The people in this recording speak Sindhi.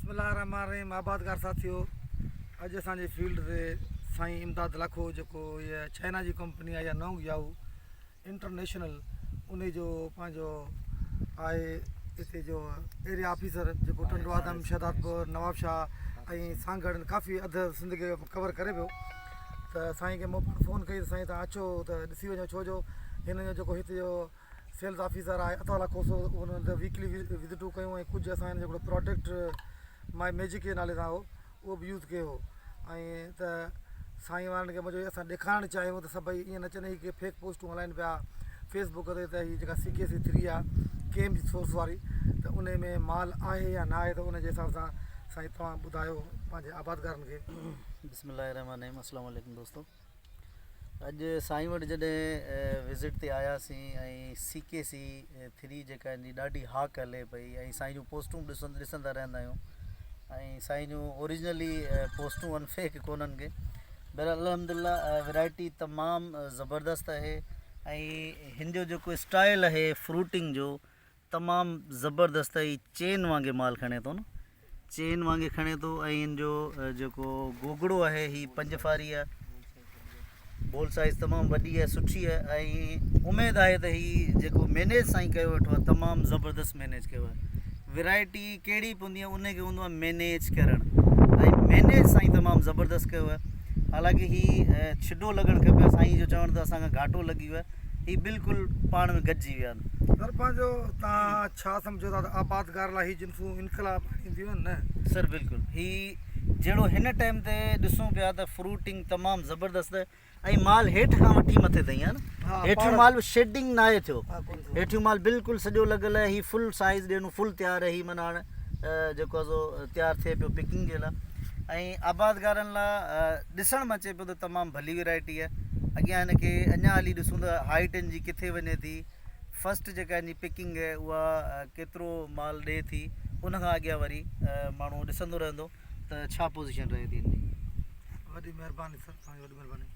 بسم الله الرحمٰن الرحيم آبادگار ساٿيو اڄ اسان جي فيلڊ تي سائين امداد لاکو جيڪو هي چائنا جي ڪمپني آهي يا نونگ يائو انٽرنيشنل انهي جو پنهنجو آهي هتي جو ايريا آفيسر جيڪو ٽنڊو آدم شهدادپور نواب شاهه ۽ سانگهڙ ڪافي اڌ سنڌ کي ڪور ڪري پيو ته سائين کي مون فون ڪئي ته سائين تان اچو ته ڏسي وڃو ڇو جو هن جو جيڪو هتي جو سيلز آفيسر آهي عطا الله کوسو ان وٽ ويڪلي وزٽون ڪيون ۽ ڪجهه اسان هن جو هڪڙو پراڊڪٽ مائي ميجڪ جي نالي سان هو اهو به يوز ڪيو هو ۽ ته سائين وارن کي منهنجو اسان ڏيکارڻ چاهيون ته سڀئي ائين نه چون هي ڪي فيڪ پوسٽون هلائن پيا فيس بڪ تي ته هي جيڪا سي ڪي سي ٿري آهي ڪي ايم جي سورس واري ته ان ۾ مال آهي يا نه آهي ته ان جي حساب سان سائين توهان ٻڌايو پنهنجي آبادگارن کي. بسم الله الرحمن الرحيم السلام عليڪم دوستو اڄ سائين وٽ جڏهن وزٽ تي آياسين ۽ سي ڪي سي ٿري جيڪا ان جي ڏاڍي هاڪ هلي پئي ۽ سائين جون پوسٽون به ڏسن ڏسندا رهندا آهيون ۽ سائين جون اوريجنلي پوسٽون ان فيڪ ڪونهن ڪي بهرحال الحمدلله ورائٽي تمام زبردست آهي ۽ هن جو جيڪو اسٽائل آهي فروٽنگ جو تمام زبردست هي چين وانگي مال کڻي ٿو نه چين وانگي کڻي ٿو ۽ ان جو جيڪو گوگڙو آهي هي پنج فاري آهي بول سائز تمام وڏي آهي سٺي آهي ۽ اميد آهي ته هي جيڪو مينيج سائين ڪيو ويٺو آهي تمام زبردست مينيج ڪيو آهي ورائٽي ڪهڙي به هوندي آهي ان کي هوندو آهي مينيج ڪرڻ ۽ مينيج سائين تمام زبردست ڪيو آهي حالانڪه هي ڇڊو لڳڻ کپي سائين جو چوڻ ته اسان کان گهاٽو لڳي ويو آهي هي بلڪل پاڻ ۾ گڏجي ويا آهن. سر پنهنجو توهان ڇا سمجهو ٿا ته آبادگار لاء هي جنسون انقلاب آڻينديون نه؟ سر بلڪل هي جهڙو هن ٽائيم تي ڏسون پيا ته فروٽنگ تمام زبردست ۽ مال هيٺ کان وٺي مٿي تائين آهي نه هيٺيون مال به شيڊنگ ناهي ٿيو هيٺيون مال بلڪل سڄو لڳل آهي هي فل سائز ڏينو فل تيار آهي هي معنيٰ هاڻ جيڪو آهي سو تيار ٿئي پيو پڪنگ جي لاء ۽ آبادگارن لاء ڏسڻ ۾ اچي پيو ته تمام ڀلي ورائٽي آهي اڳيان هن کي اڃا هلي ڏسون ته هائيٽ ان جي ڪٿي وڃي ٿي فرسٽ جيڪا ان جي پڪنگ آهي اها ڪيترو مال ڏي ٿي ان کان اڳيان وري ماڻهو ڏسندو رهندو ته ڇا پوزيشن رهي ٿي ان جي. وڏي مهرباني سر توهان جي وڏي مهرباني.